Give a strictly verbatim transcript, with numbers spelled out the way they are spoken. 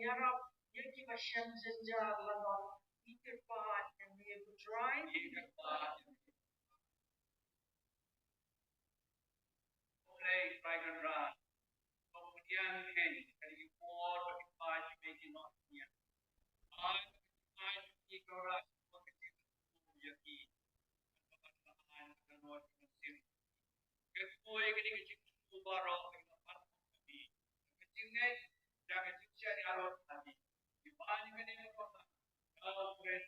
ïarap ïa kiba shem jynjar, la don, ngi kyrpad ïa me ko Trai. Hooid, Trai Kynrad. Ko pdiang kein, ka dei ki por ba ki paid ki mei ki noh ki niam. Ai, ki paid ki Kynrad, ki por ki ïa ki. Ka por ki ïa ki, ki por baroh ki la pat ki. Ka jingngeit, da ka jingshaniah ïa ki. Ki paid ki mei ki noh. Ka kren